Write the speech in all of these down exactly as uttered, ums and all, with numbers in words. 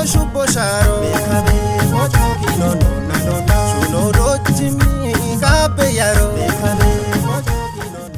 Shubbo shaaro. Beekabe, mojo kino no, na no, na. Shuno dochimi, kabe yaro. Beekabe, mojo kino no, na no, na.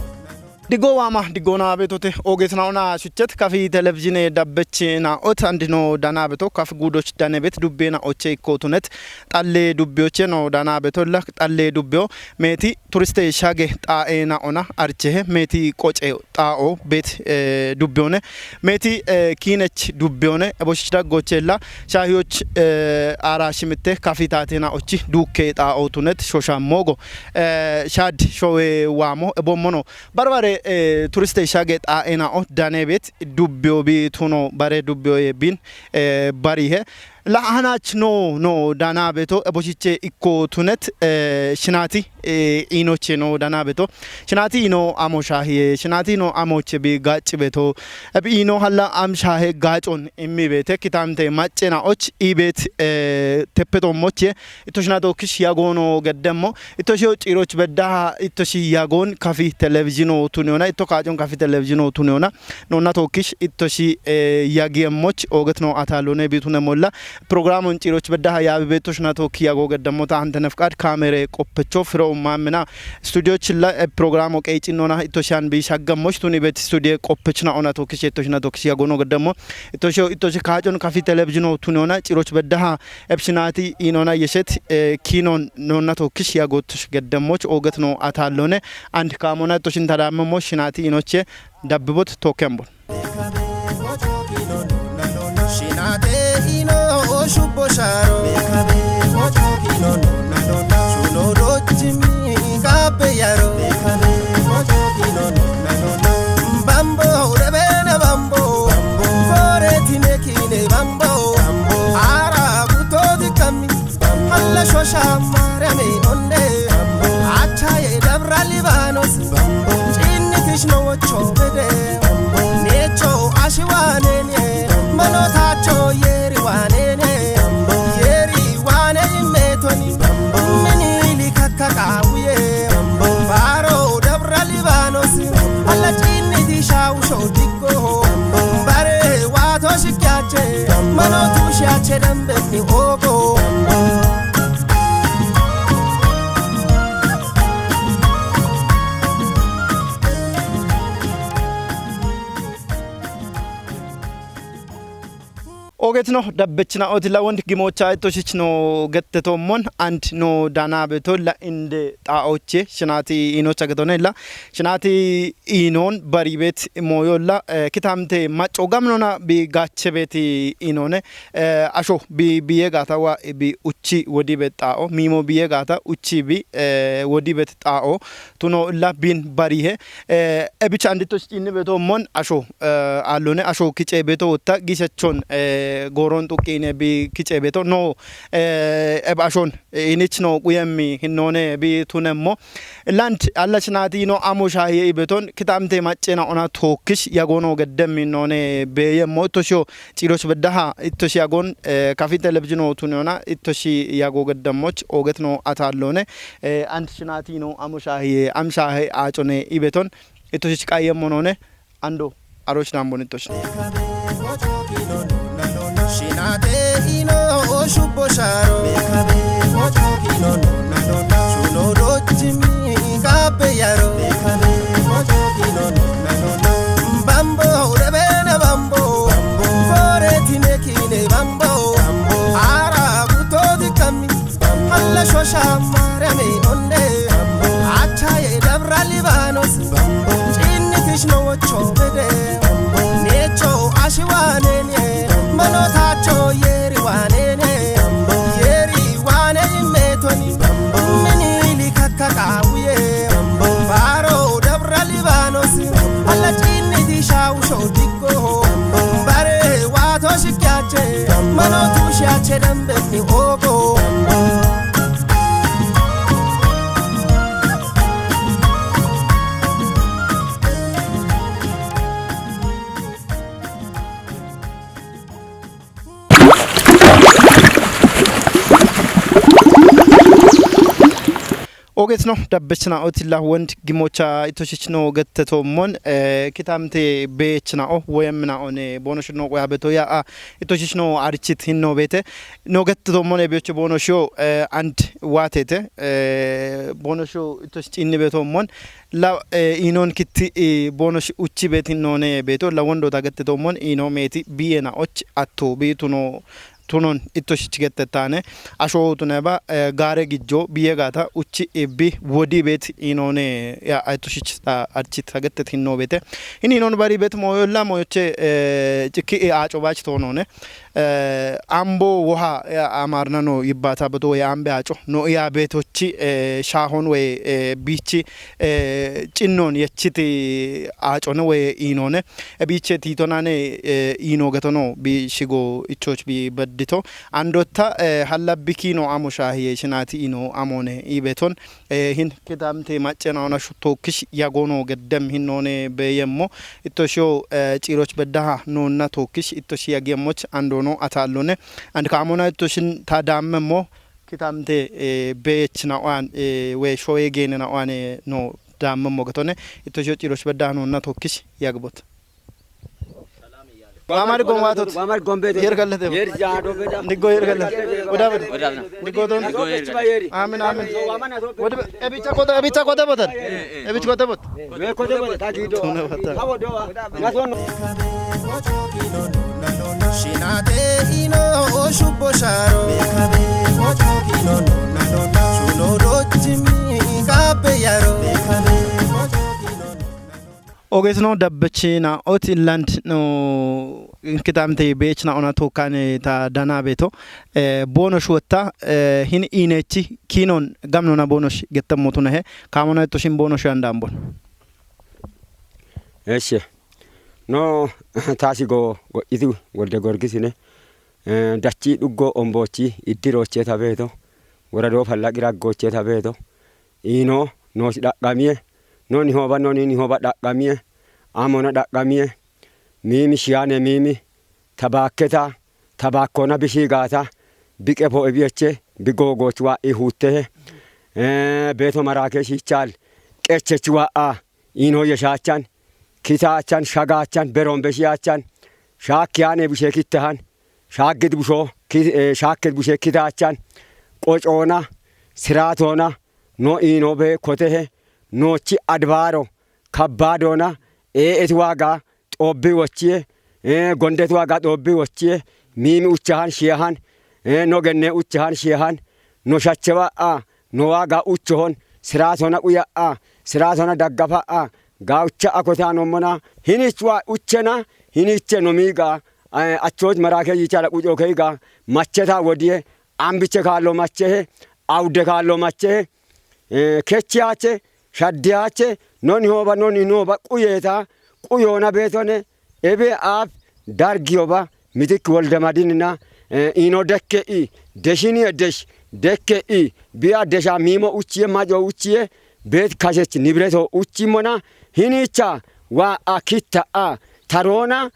Digoo waama, digoo naa beetote, oogeetinaona shuchet kafi televizhiine dabbech naa'ot, andino danaa beeto, kaf guudoch dane beet, dubbeena oche ikko tunet, xalle dubbiyoche no danaa beetolla, xalle dubbiyo, meeti turiste shage xaa'e naa'ona archehe, meeti qoce xaa'o beet, eh, dubbiyone, meeti, eh, kiinech dubbiyone, eboshich daggochella, shaahiyoch, eh, aara shimitte, kafi taatena ochi, duukke xaa'o tunet, shosha moogo, eh, shad showe waamo, ebommono, barbare, eh, turiste shage xaa'e naa'o dane beet, dubbiyo bi tuno bare dubbiyo ye bin, eh, barihe. La hanach no, no, danaa beeto, eboshiche ikko tunet, eh, shinati, eh, inoche no danaa beeto. Shinati ino amo shaahiye, shinati ino amoche bi gacci beeto. Ebi ino halla am shaahe gaacon immi beete, kitamte macce naa'och ibet, eh, teppeto moche, itto shinato kish yagono geddemmo, itto shiyo ciiroch beddaha, itto shi yagon kafi televizhiino tuniona, itto kaacon kafi televizhiino tuniona, nonna tookkish ittoshi, eh, yagiyemoch, ooget no ataalone bitune molla. Programon ciiroch beddaha yaabi beettosh na tookki yago geddamota antene fqad kaamere qoppecho firo ummamina. Studioch la, eh, programo qeecinnona ittoshi an bi shaggammoch tuni bet studie qoppechna ona tookkish ittoshi na tookkish yagono geddammo. Ittoshi, ittoshi kaacon kafi televizhino tuniona ciiroch beddaha ebshinati inona yeshet, eh, kinon nonna tookkish yagotosh geddammoch ooget no ataalone. And kaamona ittoshin tadammemo shinati inoche dabbibot tookembon. Shinate ino shubbo shaaro. Shuno dochimi kabe yaro. Bambo, rebene bambo. Kore tine kine bambo. Ara kuto di kami. Alla shosha Maryame onde. Achaye dabra Libanos. Cinni tishno wocho bede. Necho ashiwanene. Manotacho yeri wanene. Yeri wane imetoni. Minili kakaka uye. Baro dabra Libanos. Alla cinni tisha usho dikko. Bare wato shikyache. Manotu shiache dambe ni ogo. Ooget no dabbechina otila wond gimocha ittoshich no gettetommon and no dana beto la inde xaa'oche shinati inocha getone la shinati inon baribet moyolla, eh, kitamte maco gamnona bi gachebeti inone, eh, asho bi biye gata wa bi uchi wodi bet xaa'o, mimo biye gata uchi bi, eh, wodi bet xaa'o, tuno la bin barihe, eh, ebich andito cinni beto mon asho, eh, allone asho kice beto wotta gisechon, eh, goron tuqine bi kice beto no, eh, eb ashon, eh, inich no quyemmi hinnone bi tunemmo. Land alla shinati no amo shahiye ibeton kitamte maccena ona tookkish yagono geddemmi none beyemmo ittoshio ciiroch beddaha ittoshi yagon, eh, kafi televizhino tuniona ittoshi yago geddemmoch ooget no atallone, eh, and shinati no amo shahiye am shahe acone ibeton ittoshich qayyemmo none ando aroch nambon ittosh. Shinate ino shubbo sharo. Shuno dochimi kabe yaro. Bambo, rebene bambo. Kore tine kine bambo. Ara kuto di kami. Alla shosha Maryame onde. Achaye dabra Libanos. Cinni tishno wocho bede. Necho ashiwanene. Manotacho yeri wanene. Yeri wane imetoni. Minili kakaka uye. Baro dabra Libanos. Alla cinni tisha usho dikko. Bare wato shikyache. Manotu shiache dambe ni ogo. Ogeetino dabbechina'o tilla wond gimocha itoshich no gettetoommon, eh, kitaamte beechina'o woyemmina'one boonoshino qoya beto ya'a itoshich no arichit hinno beete no gettetoommon ebiyoche boonoshio, eh, and waatete, eh, boonoshio itoshich inni betoommon la, eh, inon kitti, eh, boonosh uchi beet hinnoone beeto la wondoota gettetoommon ino meeti biyena'och atto biituno tunon ittoshich gettettaane, asho tuneba, eh, gaare gijjo biye gaata uchi ibbi wodi beet inoone ya ittoshich ta archit ta gettet hinno beete. Hin inon bari beet moyolla moyoche, eh, cikki, eh, aaco baach toonone. Eh, ambo woha, eh, amarna no yibbata beto way ambe aaco no iya beetochi, eh, shaahon way, eh, bichi, eh, cinnon yechiti aacone way inone. E biche titonane, eh, ino getono bi shigo ichoch bi beddito. Andotta, eh, hallabbi kino amo shahiye shinati ino amone ibeton. Eh, hin kidamte maccena ona shu tokkish yagono geddem hinone beyemmo. Ittoshio, eh, ciroch beddaha nonna tokkish ittoshi yagiyemoch andono atallone. And kamona ittoshin ta dammemmo kitamte, eh, beyechna oan, eh, we shoye genena oan, eh, no dammemmo getone. Ittoshio ciroch beddaha nonna tokkish yagbot. Amar gon watot. Amar gon beto. Yer gallate. Yer jaado beda. Diggo yer gallate. Oda beda. Oda beda. Diggo don. Diggo yer gallate. Amin, amin. Wode ebicha koda, ebicha koda botan. Ebicha koda bot. Me koda bot. Tagido. Tuna bata. Awodo. Nason. Shinate ino oshubbo sharo. Shuno dochimi kabe yaro. Ogeetino dabbechina oti land no kitamte beechna ona tokkane ta dana beto, eh, boonosh wotta, eh, hin inechi kinon gamnona boonosh gettemmotunahe kamona ittoshin boonosh yandambon. Eshe. No, tasi go, go idu wolde gorgisine. Eh, dachi duggo ombochi iddiroche ta beto. Worado fallaqi raggoche ta beto. Ino, no si dhaqqamiye. No nihoba, no ni nihoba dhaqqamiye. Amona dhaqqamiye. Mimi shiyane mimi. Tabakketa, tabakkona bishigata. Biqe po ebiyeche, bigogoch wa ihuttehe. Eh, beto marake shichal. Qechech wa a. Ino yeshachan. Kitachan, shagachan, beron beshiyachan. Shak yane bushe kittahan. Shagid busho, ki-, eh, shakid bushe kitachan. Qocona, siratona, no ino be kotehe, nochi adbaro, kabbadona, e et waga, xobbi wochiye, eh, gondet waga xobbi wochiye, mimi uchahan shiyahan, eh, no genne uchahan shiyahan, no shachewa a, no waga uchohon, siratona quya a, siratona daggafa a, gaucha akotano mona, hinichwa uchena, hiniche no miga, eh, achoj marake yichala qujo keiga, macheta wodiye, ambiche kallo machehe, aude kallo machehe, eh, kechiyache, shaddiyache, noni hoba, noni noba, quyeta, quyona betone, ebe af, dargiyoba, mitik wolde madinina, eh, ino dekke i, deshini e desh, dekke i, biya desha mimo uchiye, majo uchiye, bet kashech nibreto uchimona, hinicha, wa a kitta a, tarona,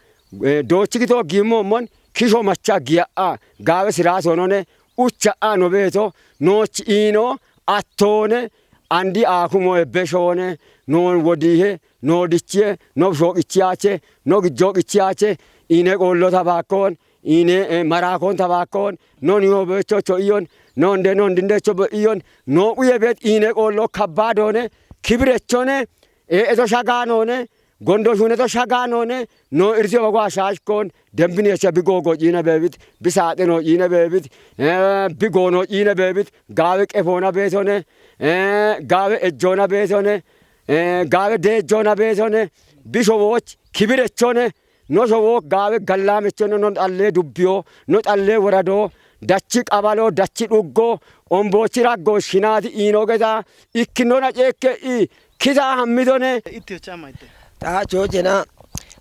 eh, dochigito gimo mon, kisho macha giya a, gawe siraso none, ucha a no beto, noch ino, attone, andi akumo e beshone, non wodihe, no dichiye, no shoqichiyache, no gijoqichiyache, ine qollo tabakon, ine, eh, marakon tabakon, non yo becho cho iyon, non de non dinde cho be iyon, no uye bet ine qollo kabbadone, kibirechone, e eto shaganone, gondo shuneto shaganone, no irsiyo bagwa shashkon, dembini echa bigogo ine bebit, bisate no ine bebit, eh, bigono ine bebit, gawe qefona betone, eh, gawe ejjona betone, eh, gawe dejjona betone, bisho woch, kibirechone, no sho woch gawe gallamechone, no xalle dubbiyo, no xalle worado, dachi qabalo, dachi dhuggo, ombochi raggo, shinati ino geta, ikkinona cekke i, kisa hammidone. Ittiyo chama itte. Ta chochena,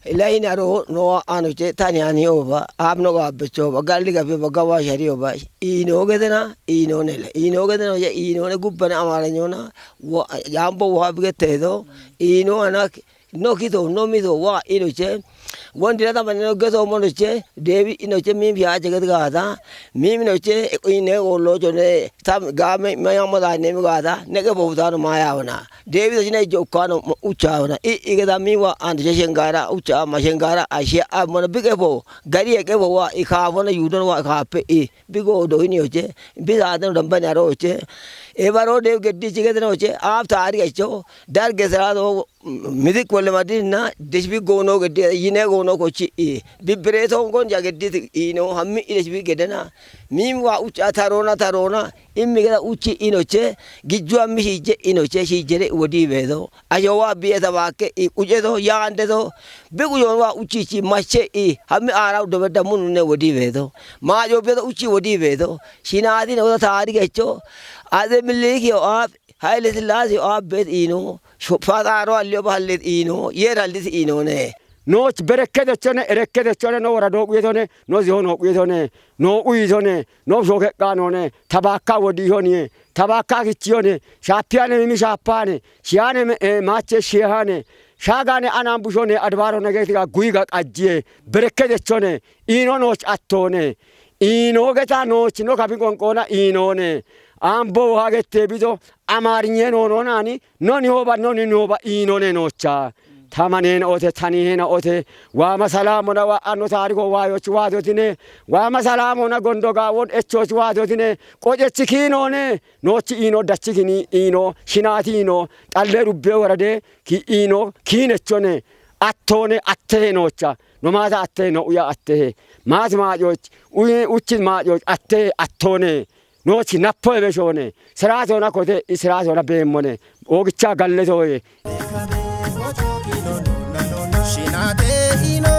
ilaini aro no anoche, tani ani oba, abno gabbecho ba, galli gabbe ba, gawa shari oba, ino gedena, ino nele, ino gedena, ya ino ne gubbana amara nyona, wa, yambo wa bigete do, ino anak, no kito, no mito, wa, ino che, Wondina tamaneno geso monoche, Deebi inoche mim fiache get gaata, mim inoche ine ollo chone, tam game mayamo dane mi gaata, nege bovutano maya wana. Deebi to chine jokano ucha wana. I igeda mi wa ando che shengara ucha ma shengara ashia amona bige bo. Gari ege bo wa i kafona yudon wa kape i. Bigo do hini oche. Bi zaten dambani aro oche. E baro Deebi geddi chigedno oche. Ap tari echo. Dar gesra do midik wala madina deshbi gono geddi yine gono kochi i. Bi breto gon ja geddi ino hammi i deshbi gedena. Mim wa ucha tarona tarona. Immi geda uchi inoche. Gijju ammi shije inoche shijere wodi bedo. Ayo wa bi eta wake i ujedo yande do. Bi guyon wa uchi chi mache i. Hammi ara udo beda munune wodi bedo. Ma yo bedo uchi wodi bedo. Shinati no tari gecho. Ade miliki yo ap. Haile Selassie o abbet ino, sho-, fataro alio ba hallet ino, yer hallet ino ne. Nooch berekete chone, erekete chone, no wara do quyetone, no ziho no quyetone, no uyitone, no shoke qanone, tabaka wodi honiye, tabaka kichiyone, shapiane mimi shapane, shiane me, eh, mache shihane, shagane anan bushone, adbaro negeti ga guiga qajjiye, berekete chone, ino nooch attone, ino geta nooch no kabi qonqona inone, ambo hagette bido, Amarinye no no nani, noni hoba, noni noba, inone nocha. Tamanen ote, tanihena ote, wama salamona wa ano tariko wayoch wadotine, wama salamona gondoga won echoch wadotine, qojechi kinone, nochi ino dachikini ino, shinati ino, xalle rubbe warade, ki ino, kinechone, attone, attehe nocha, no mata attehe, no uya attehe, mat majoch, uyi, uchit majoch, attehe, attone, Noochi nappo ebeshone, siraatona kote, i siraatona beemmone, oogicha galletoye. Shinate ino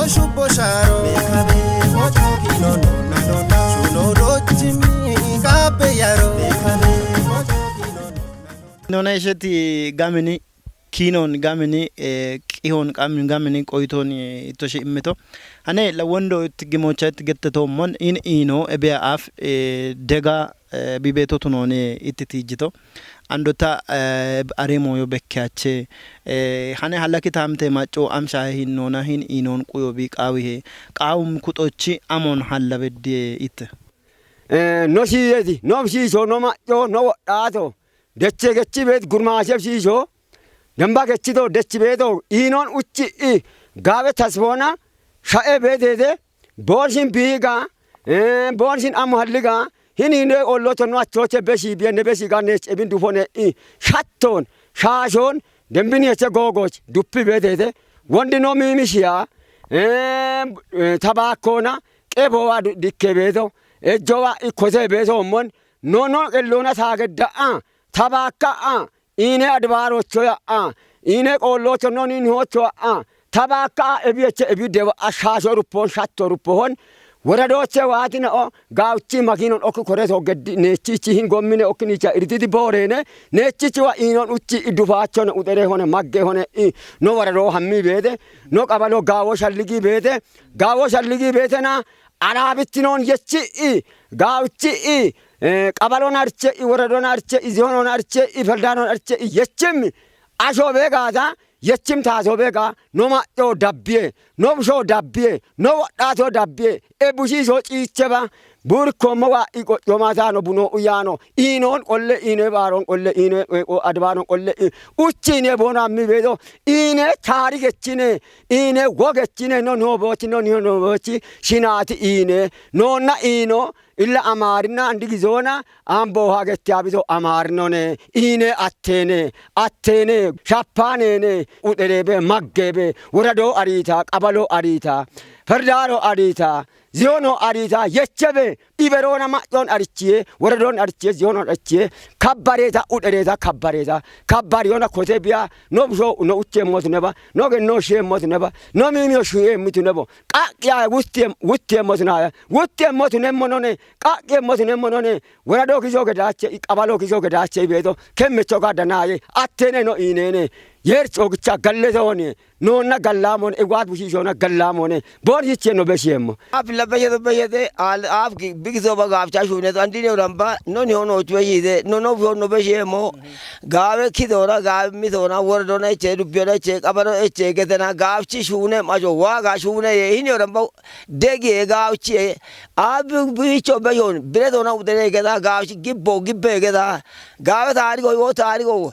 shubbo sharo. Shuno dochimi kape yaro. Nona isheti gamini kinon gamini, eh, qihon qam-, gamini qoyton, eh, itto shi'mito. Hane la wondo it gimocha it getteto mon in ino ebeya af, eh, dega, eh, bibeto tunone itti tijjito. Andota, eh, aremo yo bekkeache, eh, hane halaki tamte macho am shahe hin nona hin inon quyo bi qawi he. Qawum kutochi amon halla bedde itte. Eh, no shiyedi, no shiso, no macho, no wodhato. Deche gechi bet, gurmashe shiso. Damba gechido, dechi beedo, inon uchi i, gawe tasbona, sha'e beedede, bonshin biiga, eh, bonshin amu halliga, hini ne olloto no achoche beshi biye ne beshi ga nech ebin dufone i, shatton, shashon, dembini eche gogoch, duppi beedede, wondi no mimishiya, eh, eh, tabakona, qebowa du-, dikke beedo, ejjowa ikkote beedo mon, no no ellona sagedda a, tabakka a, Ine adbaarocho ya'a, ine qoollocho non in hocho ya'a, tabaakka ebiyeche ebi dewa ashasho ruppon shatto ruppohon, woradoche waati na'o, gawuchi makinon okki koreto geddi neechichi hin gommine okkinicha irdidi boorene, neechichi wa inon uchi idufachone uderehone maggehone i, no worado hammi beede, no qabalo gawo shalligi beede, gawo shalligi beetena, Alaabittinon yechi'i, gaawuchi'i, eh, qabalon arche'i, woradon arche'i, zihonon arche'i, feldanon arche'i, yechim asho beegaata, yechim taaso beega, no ma'yo dabbiye, no busho dabbiye, no wodhaato dabbiye, e bushiisho ciicheba, buurikkoommo waa'i qo'yomaataano buno uyaano, iinoon qolle, iinoe baaroon qolle, iinoe, eh, o-, adibaaroon qolle, i-, uchi iinoe boona ammi beedo, iinoe taarikechine, Ine wogechine no noobochi no niho noobochi shinaati ine nonna ino illa Amaarinna andi gizoona ambo hagetti abizo Amaarinone ine attene attene shappanene uderebe maggebe worado arita qabalo arita ferdaro arita Ziyono arita yechebe iberona ma'yon arichiye, woredon arichiye, ziyonon arichiye, kabbareta, udereta, kabbareta, kabbariyona kote biya, no busho, no uche mot neba, no gen no she mot neba, no mimiyo shuye mitu nebo, qaqya wutte, wutte mot naya, wutte mot nemo none, qaqye mot nemo none, worado kiso gedache, i qabalo kiso gedache ibeto, kemme choga danaye, attene no inene, Yer cogicha gallete honi, nonna gallamone, egwat busi shona gallamone, bor hiche no beshiemo. Af la beshe to beshe de, al af gi-, big zo ba gafcha shune to, andine ramba, no ni hono chwe yi de, no no hono beshiemo. Gawe kidora, gawe midona, wordona che, dubiona che, kabaro che, getena gafchi shune, majo waga shune ye, hini ramba, degi gafchi, ab bicho beyon, bredona udere geda gafchi, gibbo, gibbe geda, gawe tarigo, wo tarigo,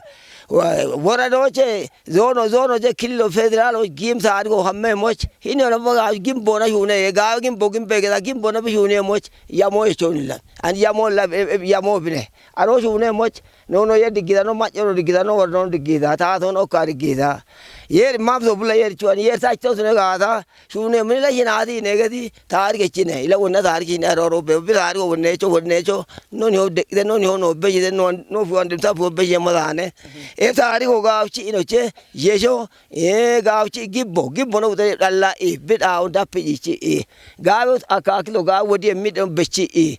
wa-, wordona che, Zono, zono je killo federal o gim saari go hamme moch. Hino na boga gim bona hune, ga gim bogim bege da gim bona bi hune moch. Ya mo e chon la. An ya mo la, e, e, ya mo bine. Aro hune moch. No, no, ye digida, no, mach, no, digida, no, no, digida. Ta, to, no, ka, digida. Yer mam so bula yer chuan, yer sa, to, ne, ga, ta. Shune muni la hina di ne gedi, tari ke chine, ila wonna tari chine, aro ro be, be tari ko wonne cho, wonne cho, no ni ho de, de no ni ho no be, de no, no fu ande ta fu be ye mo dane. E tari ko ga chi ino che, ye cho, e ga chi gibbo, gibbo no de dalla e, be da o da pe chi e. Ga o aka kilo ga wodi e mi de be chi e.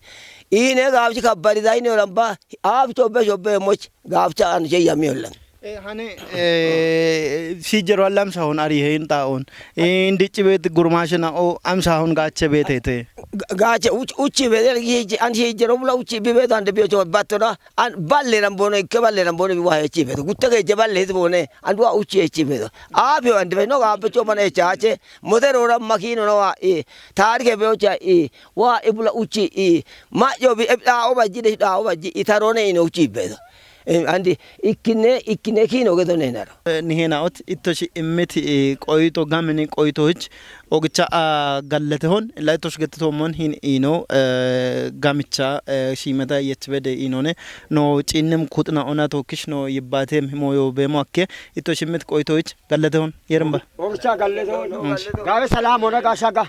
Ine ga chi ka bari da ino ramba, a cho be cho be moch, ga cha an che ya mi olan. Eh, hane, eh, si jero alla amsa hon ari hein ta on. Eh, indi chibet gurmashe na o amsa hon gache bete te. Ga-, gache uch-, uchi bete, ye, ye, an si jero bula uchi bebe to ande bio cho batona. An balle ram bone, ke balle ram bone bi wahe chi bete. Gutta ke je balle bone, an wa uchi chi bete. A bio ande be no ga be cho mane chache. Modero ram makino no wa e. Tar ke be cha e. Wa e bula uchi e. Ma yo bi e da o ba ji de da o ba ji. Itarone ino uchi bete. Eh, andi ikkine, ikkine kino gedo nenaro. Eh, ni hena ot itto shi immit, eh, qoyto gamini qoyto hich ogicha a gallete hon, la itto shi getto mon hin ino, eh, gamicha, eh, shimeta yechbede inone, no chinnem kutna ona to kish no yibbatem moyo bemo akke, itto shi immit qoyto hich gallete hon, yermba. Ogicha gallete hon. Mm. Gawe salam ona ga shaga.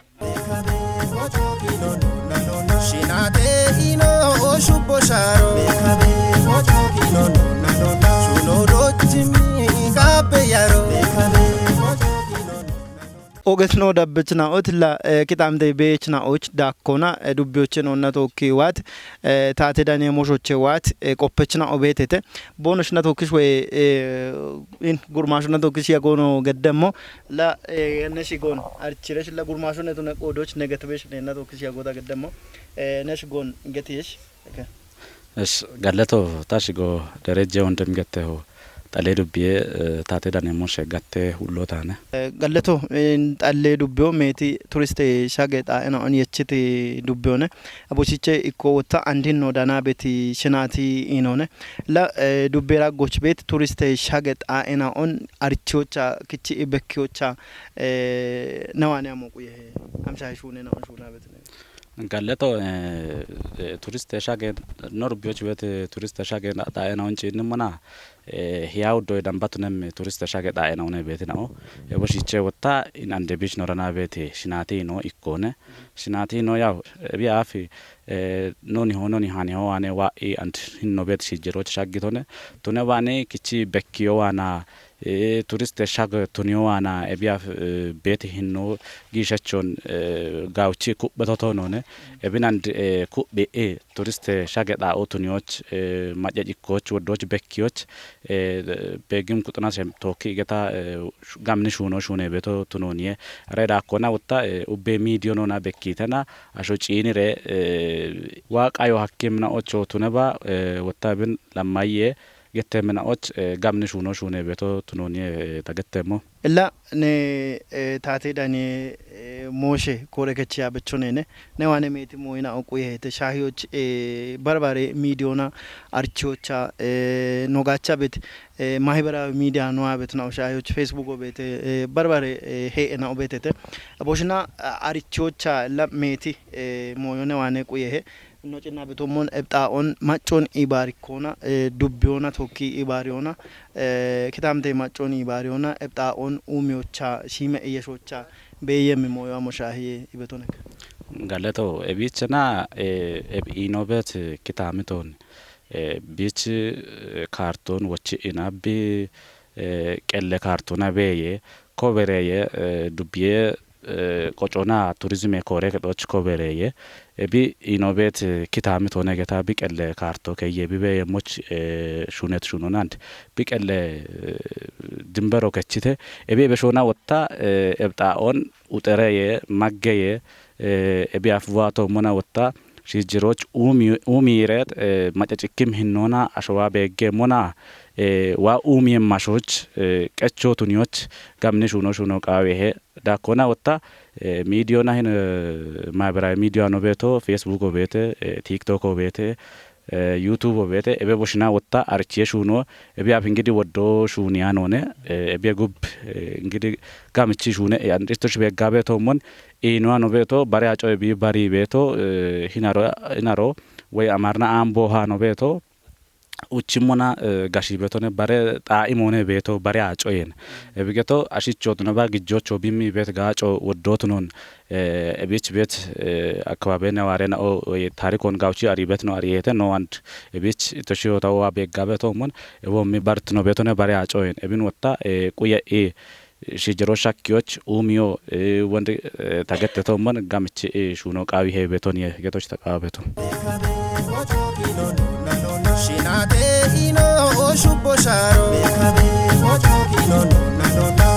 Shinate ino shubbo sharo. Shuno dochimi gabe yaro. Ogesno dabbechna otla, eh, kitamde bechna och dakkona, eh, dubbiyochen onna tokki wat, eh, tate dane moshoche wat, eh, qoppechna obetete. Bonoshna tokkish we, eh, in gurmashna tokkish yagono geddemmo. La, eh, ne shigon archiresh la gurmashone tune qodoch negatbesh ne na tokkish yagoda geddemmo. Eh, ne shigon getiyesh. Okay. Esh, galleto ta shigo Derejje Wondem getteho xalle dubbiye, eh, tate dane moshe gatte hullotane. Eh, galleto, eh, xalle dubbiyo meti turiste shage ta ena on yechiti dubbiyone. Aboshiche ikko wotta andin no dana beti shinati inone. La, eh, dubbera goch bet turiste shage ta ena on archocha kichi ibekiocha, eh, nawane amokuye. Amsha shune na on shuna betine. Galleto, eh, eh, turiste shage, nor biyoch bet turiste shage na ta ena on chinni mana, eh, hiya uddo dambatu nem turiste shage ta ena one beti na o. E boshiche wotta in ande bich norana beti shinati no ikkone. Shinati no yaw, eh, bi afi, eh, noni ho, noni hani ho ane wa i and hinno bet shijero shagitone. Tune wane kichi bekkiyo wana, eh, turiste shag tuniyo wana e bi af, eh, bet hinno gishachon, eh, gauchi kubbe totonone. E binand, eh, kubbe, eh, turiste shage da o tuniyoch, eh, maja jikoch, wodoch bekkiyoch, eh, begim kutana sem toki geta, eh, sh-, gamni shuno shune beto tunoniye. Reda kona wotta, eh, ubbe midiyo nona bekkitena, asho chinire, eh, wa qayo hakkimna ocho tuneba, eh, wotta bin lamaye, gette mena och, eh, gamni shuno shune beto tunoniye, eh, ta gettemo. Illa ne, eh, tate dane, eh, moshe kore kechi abechonene, ne wane meti moina okuye te shahiyoch, eh, barbare midiyona archocha, eh, nogacha bet, eh, mahibara midiya no abet na shahiyoch Facebook obete, eh, barbare, eh, he na obetete. Aboshina, ah, archocha la meti, eh, moyone wane kuye he. No chinna betomon ebxa'on maccon ibarikona, eh, dubbiyona tokki ibariyona, eh, kitamte maccon ibariyona, ebxa'on umiyocha, shime iyeshocha, beyemi moyo amo shahiye ibetonek. Galeto, ebichena, eh, eb inobet, eh, kitamiton, eh, bich, eh, karton wochi inabi, eh, qelle kartona beye, kobereye, eh, dubbiye, eh, qocona turizime kore ketoch kobere ye. Ebi ino bet, eh, kitami tone geta bi qelle karto ke ye bi be yemoch, eh, shunet shunon and bi qelle, eh, dimbero kechite. Ebi ebe shona wotta, eh, ebta on utere ye, magge ye, eh, ebi afwa to mona wotta, shijjiroch umi, umi ret, eh, macacikim hinnona ashowa begge mona, eh, wa umi mashoch, eh, qecho tunioch gamni shuno shuno qawe he. Da kona wotta, eh, midiyo na hin, eh, mahabirawi midiyo no beto, Facebook o bete, eh, TikTok o bete, eh, YouTube o bete, ebe boshina wotta, archiye shuno, ebe ap ingidi woddo shuni anone, eh, ebe gub, eh, ingidi gamichi shune, eh, andristosh be gabe to mon, ino ano beto, bare aco ebi bari beto, eh, hinaro, hinaro, way amarna ambo hano beto, uchimona, eh, gashi beto ne bare ta imone beto, bare aco yen. Ebi geto, ashicho tuna ba gijjocho bimi bet gaco woddo tunon, eh, ebich bet, eh, akababe ne ware na o, o, tarikon gauchi ari bet no ari hete no and ebich toshio tawa be gabe to mon, ebo mi bart no beto ne bare aco yen. Ebin wotta, eh, kuya e, shijiro shakkiyoch umiyo, eh, wonde, eh, tagette to mon gamchi, eh, shuno qawi he beton ye getoch ta qawi beton. Shinate ino shubbo sharo.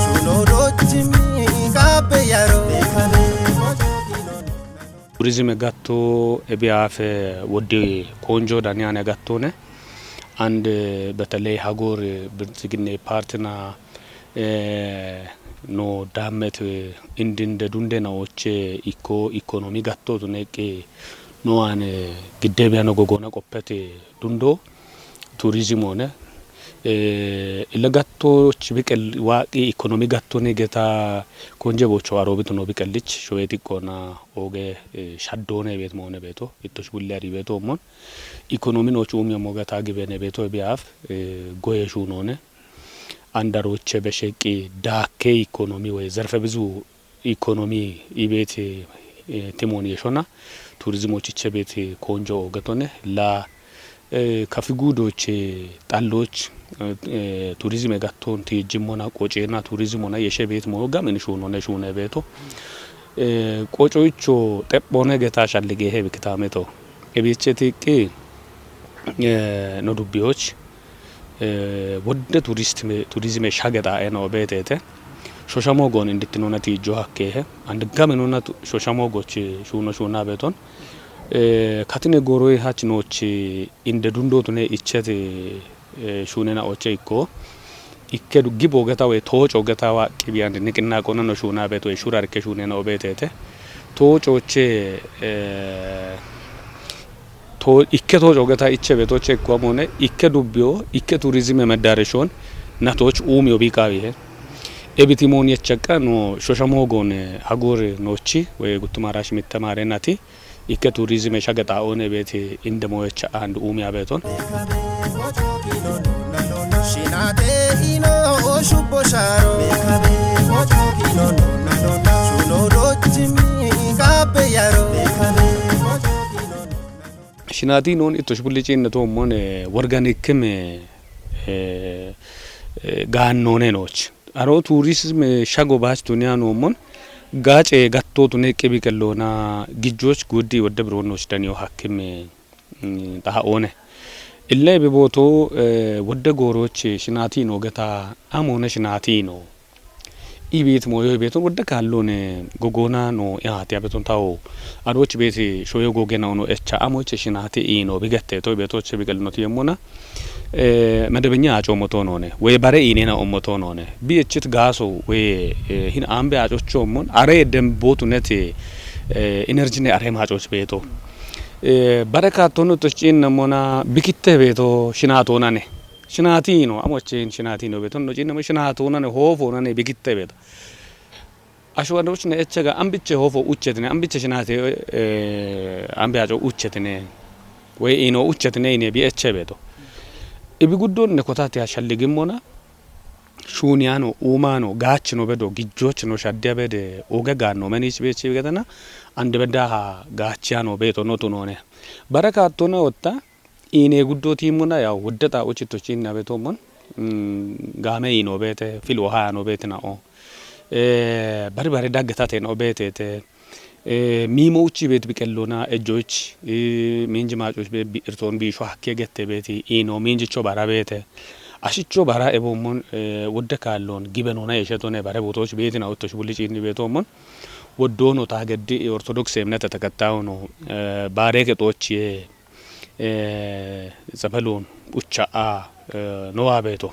Shuno dochimi gabe yaro. Turizime gatto ebi afe wodde konjo dani ane gattone. And, eh, beteley hagor, eh, Bilxiginna Partina, eh, no damet, eh, indinde dunde na oche iko ikonomi gatto tuneqe no ane gidde biano gogona qoppete dundo turizim one. Eh, ila gatto chibiqel waqi ikonomi gatto ne geta konje bocho arobitu no biqelich shoyeti qona oge, eh, shaddone bet mone beto, ittosh bulle ari beto mon. Ikonomi no chumi mo gata gibene beto biaf, eh, goye shunone. Andaroche besheqi dakke ikonomi we zerfe bizu ikonomi ibet, eh, timon yeshona. Turizimo chiche bet konjo ogetone. La, eh, kafi gudoche talloch, eh, eh, turizime gatton ti jimmona qocena turizimona yeshe bet mo gamin shunone shune beto. Eh, qocoicho tebbone geta shallige he bikitameto. Ebicheti qi, eh, no dubbiyoch, eh, wodde turistime, turizime shageta eno betete. Shoshamo gon indittinona ti jo hakke he. And gaminona tu-, shoshamo goch shuno shuna beton. Eh, katine goroy hach noch inde dundo tune ichete, eh, shunena oche ikko. Ikke du-, gibo geta we tocho geta wa qibiyan niqinna qona no shuna beto we shurar ke shunena obetete. Tocho che, eh, to-, ikke tocho geta iche beto che ikko amone, ikke dubbiyo, ikke turizime medareshon, natoch umiyo biqawi he. Ebitimon yechaqqa no shoshamo gone hagor nochi, we guttumara shimitta mare nati, ikke turizime shageta one beti indemo yecha and umiya beton. Shinate ino shubbo sharo. Shuno dochimi gabe yaro. Shinati non ittosh bulli cinne to mon, eh, worganikim, eh, eh, gaannone noch. Aro turizim shago bach tuniya no mon. Gace gatto tune qibi kellona gijjoch guddi wodde biro noch daniyo hakim, mm, taha one. Ille bi boto, eh, wodde goroche shinati no geta amone shinati no. Ibit moyo ibeton wodde kallone gogona no ihati abeton tawo. Adoch beti shoyo gogena ono echa amoche shinati ino bigette to ibetoche bigelnoti yemmona. Eh, መደበኛ አጮ ሞቶ ነው ነ ወይ በሬ ኢኔና ኦሞቶ ነው ነ ቢእችት ጋሶ ወይ፣ eh, hin ambe አጮቾ ሞን አሬ ደምቦቱ ነት፣ eh, energy ne are ማጮች ቤቶ። Eh, በረ ካቶኑ ቶች ጪን ነሞና ቢክተ ቤቶ ሽናቶና ነ። Shinati no, amochen shinati no beton no ጪን ነሞ ሽናቶና ነ ሆፎና ነ ቢክተ ቤቶ። Ashwadoch ne echega ambiche hofo uchetine, ambiche shinate, eh, ambe aco uchetine, we ino uchetine ine bi eche beto. Ibi guddon ne kotati ashalligimona, shuniyano, umano, gachino bedo, gijjochino shaddiya bede, oge ganno menich bechi begetana, ande bedaha gachiano beto no tunone. Barakatona otta, ine guddo timuna ya wudde ta uchi to chin na beto mon. Mm, game ino bete, fil oha no bete na o. Ee, bari bari daggetate no beeteete. Ee, miimo uchi beet biqelloona ejjoich, ee, miinji maacoch be bi-, irtoon biisho hakke gette beeti iino miinjicho bara beete. Ashicho bara eboommon, ee, wodde kaalloon gibe noona yeeshetone bare bootoch beetina ottoch bulli ciinni beetoommon. Woddoono taa geddi Ortodokse emnete takattaawuno, ee, baaree kexoochiye, ee, tsebeluun ucha a, ee, nowa beeto.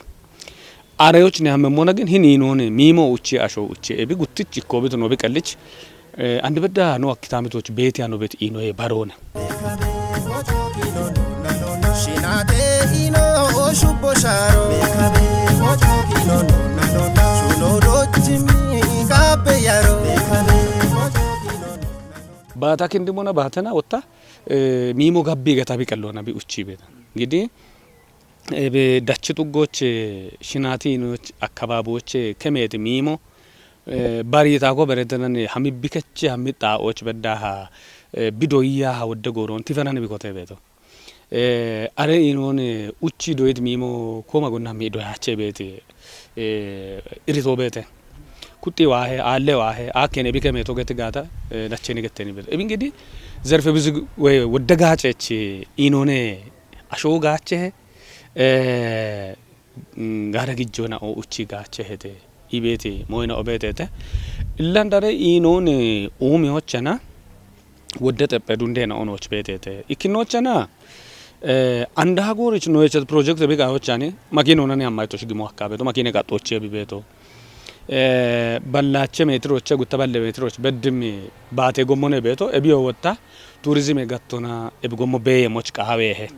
Areyoch ne hammemmona gin hin iinoone miimo uchi asho uchi ebi guttich ikkoobitu no biqellich, ee, andi bedda no akkitamitoch beeti ano bet iinoye baroone. Shinate ino shubbo sharo. Shuno dochimi gabe yaro. Baata kindimona baatena wotta, ee, miimo gabbi gata biqelloona bi uchi beeta. Gidi, ee, be dachi tuggoche, shinati inoch akkababoche, kemeeti miimo, ee, bari taako beretenan hammi bikeche hammi xaa'och beddaha, ee, bidoyyaha wodde gooroon tifenan bikote beeto. Ee, are iinoone uchi doyit miimo kooma gonna hammi doyache beete, ee, irito beete. Kuxxi waahe, aalle waahe, aakkene bike meeto geti gaata, ee, nacheni getteni beeto. Ebi ingidi zerfe bizi wey wodde gaacech iinoone asho gaachehe, ee, mm, gaara gijjona o uchi gaachehete. Ibeeti moyna o beetete. Illan dare iinoone uumiyochana wodde xeppe dundeena onoch beetete. Ikkinochana, ee, anda hagoorich noyechet project bi qayochani, makiinonani hammaytoch gimo akkabeto, makiine qaxxoche bi beeto. Ee, ballache meetiroche, gutta balle meetiroch beddimmi baate gommone beeto, ebiyo wotta, turizime gattona, ebi gommo beeye moch qaaweehe.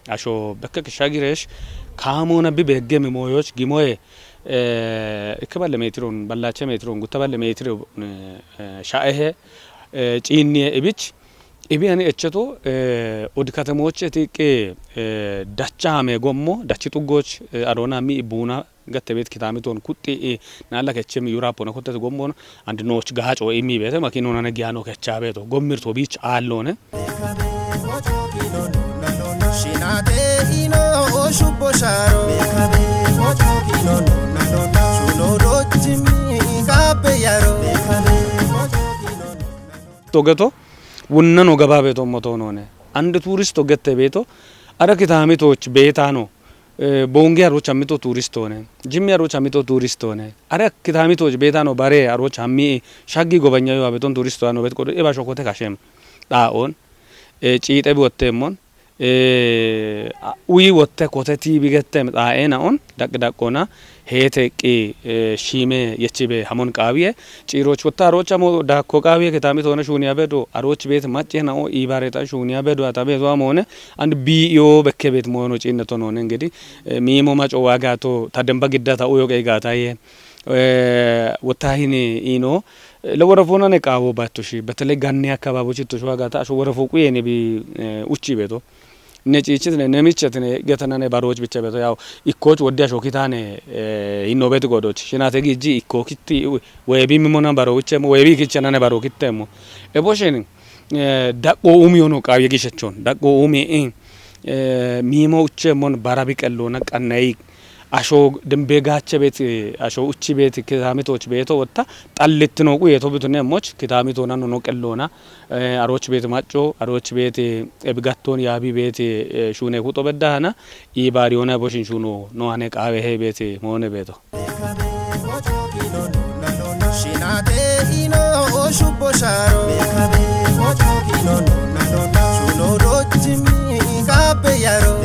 Asho bekke kisha giresh, kaamoona bi beggemi mooyoch gimoye, ee, ikke balle meetiron, ballache meetiron, gutta balle meetiro, ee, ee, sha'ehe, ee, ciinniye ibich, ibi ani echeto, ee, odi katemoche tiqqi, ee, dacha hame gommo, dachi tuggoch, ee, aroona mi buuna gatte beet kitamiton kuxxi, ee, naalla kechem yurapona kuttete gommon, andi nooch gaaco imi beete, makiinonane giyaano kecha beeto, gommirto biich aalloone. Shinate ino shubbo sharo. Shuno dochimi gabe yaro. Togeto, wunnano gaba beeto motoonone. Ande turisto gette beeto, ara kitamitoch beetano, ee, Boonge aroch hammito turistoone, Jimmi aroch hammito turistoone, ara kitamitoch beetano bare aroch hammi shaggi gobanyayo abeton turisto ano bet qodo, eba shokote kashem, xaa'oon, ee, ciixe bi wottemmon, ee, a-, uyi wotte kote tiibi gettem xaa'eenaon, daq daqona, heete eqqi, ee, shiime yechibe hamon qaawiye, ciiroch wotta aroch hamo daakko qaawiye kitami toona shuuniya bedo, aroch beet macce na'o iibaretan shuuniya bedo, atabe zo amoone, and bi iyo bekke beet moono ciinne tonoone, ingidi, ee, miimo maco waagato, ta demba giddata uyo qeegaataye, ee, wotta hini iino, ee, leworefoonane qaawo baattoshi, beteley ganni akkababochi toshuwa gaata, asho worefo quyeene bi, ee, uchi beeto. Ne ciichitine, ne michetine, getanane baroch bicha beto, yaw, ikkoch wodde asho kitane, ee, inno beti godoch. Shinate giji ikko kitti, webi mimona baro uchemo, webi kichanane baro kittemo. Eboshin, ee, daqqo umi ono qawye gishechon. Daqqo umi in, ee, mimo uchemon bara biqellona qannay. Asho dembe gaache beet, asho uchi beet, kitamitoch beeto wotta, xallettino quyeto bitune moch, kitamito nano no qellona, ee, aroch beet macco, aroch beet, ee, ebigatton yaabi beet, ee, shuune kuxo beddahana, i baariyona boshin shuuno no ane qaawe he beet, moone beeto. Shinate ino shubbo sharo. Shuno dochimi gabe yaro.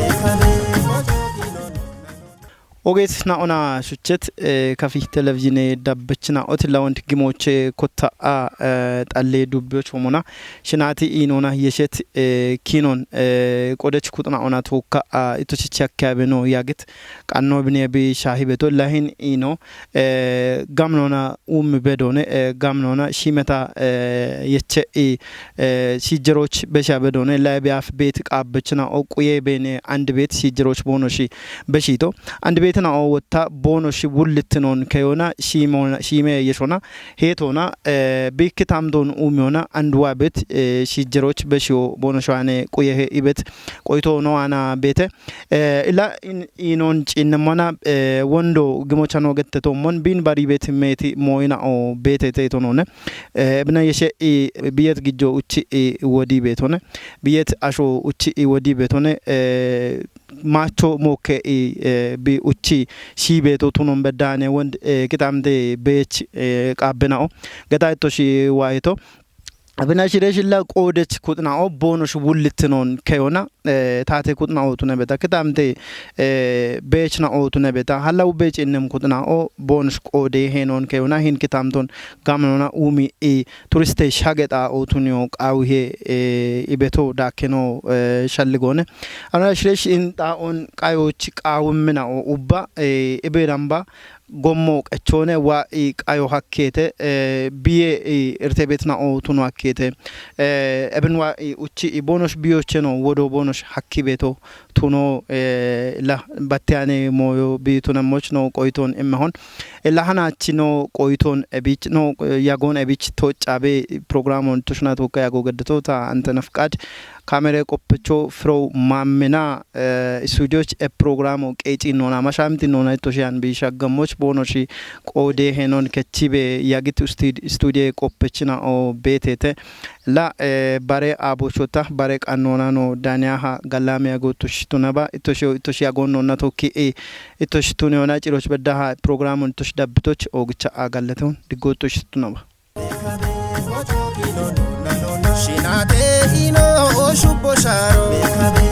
Ogeet na'ona shuchet, ee, kafi televizhiine dabbechina oti lawont gimoche kotta a, ee, xalle dubbiyoch homona. Shinati inona yeshet, ee, kinon, ee, qodech kuxna ona tokka a, itochichi akkabe no yagit. Qanno bine bi shahi beto lahin ino, ee, gamnona umi bedone, ee, gamnona shimeta, ee, yeche i, ee, shijeroch besha bedone, la biaf beet qabbechina o quye bene and beet shijeroch bono shi beshito. And beet na'o wotta boonosh wullittinoon keyona shiimoona, shiime yeshona heetona, eh, bikki tamdoon umiona anduwa bet, eh, shijjeroch beshiyo boonosh ane quyehe ibet qoyto no ana bete. Eh, ila in, inon cinnemmona, eh, wondo gimochano gette tommon bin bari bet meti moyina o bete te tonone. Eh, bina yeshe i biyet gijjo uchi i wodi betone. Biyet asho uchi i wodi betone. Eh, macho moke i, eh, bi uchi shi beto tunon bedane wond, eh, kitamde bech, eh, qabenao. Geta ito shi waheto. Abina shire shilla qoodech kutnao boonosh wullittinoon keyona, eh, tate kutnao tune beta. Kitamde, eh, bech nao tune beta. Halla u bech innem kutnao boonosh qoode henon keyona hin kitamton gamnona umi i turiste shageta otunio qawihe, eh, ibeto dakeno, eh, shalligone. Ana shire shi in ta on qayoch qawimina o ubba, eh, ibe damba gommo qechone wa i qayo hakkete, eh, biye i irtebetna o tuno hakkete. Eh, eben wa i uchi i boonosh biyocheno wodo boonosh hakki beto tuno, eh, la battiyane moyo bi tunamoch no qoyton immehon. Ila hanachi no qoyton ebich no, eh, yagon ebich to cabe programon tushna to ka yago geddeto ta ante nafqad kamere qoppecho fro mamena, eh, studioch e programo qeci nona mashamti nona to shian bi shaggamoch boonosh qoode henon kechibe yagit ustid studio qoppechina o betete. La, eh, bare abochota, bare qannona no daniyaha galamiya go tush tunaba, itoshi, itoshi agon nona tokki, eh, itosh tuniona ciroch beddaha programon tush dabbitoch ogicha agalleton diggo tush tunaba. Shinate ino shubbo sharo.